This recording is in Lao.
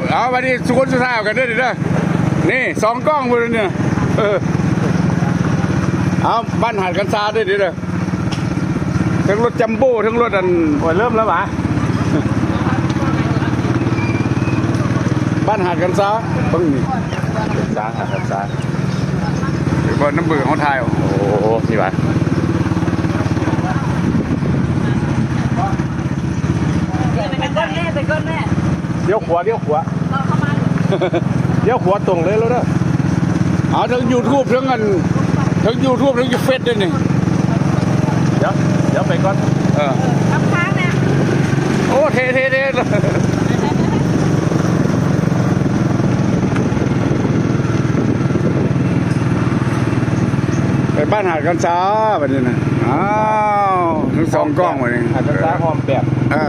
ເອົາ ບັດນີ້ສຸຄົນສຸດທ້າຍເອົາກັນເດີນີ້ເດີ. ນີ້ສອງກ້ອງພຸ້ນນີ້. ເອີ ເອົາ ບ້ານຫາດກັນຊາເດີນີ້ເດີ. ທັງລົດຈັມໂບ້ ທັງລົດອັນ ໂອ້ຍ ເລີ່ມແລ້ວຫວາ? ບ້ານຫາດກັນຊາ ເບິ່ງນີ້ ກັນຊາ ຫາດກັນຊາ. ເບິ່ງນຳເບີເຮົາຖ່າຍ. ໂອ້ ນີ້ຫວາ? ໄປກ່ອນແມ່ ໄປກ່ອນແມ່. ລ້ຽວຂວາ ລ້ຽວຂວາ ລ້ຽວຂວາຕົງເລີຍໂລດເດີ. ເອົາ ທັງຢູທູບ ທັງອັນ ທັງຢູທູບ ທັງເຟສເດ້ນີ້. ດຽວ ດຽວໄປກ່ອນ. ເອີ ເອີ ທາງທາງນະ. ໂອ້ ເທ່ ເທ່ ເທ່. ໄປບ້ານຫາດກັນຊາບັດນີ້ນະ. ອ້າວ ທັງສອງກ້ອງບັດນີ້ ຫາດກັນຊາອ້ອມແປດ. ເອີ.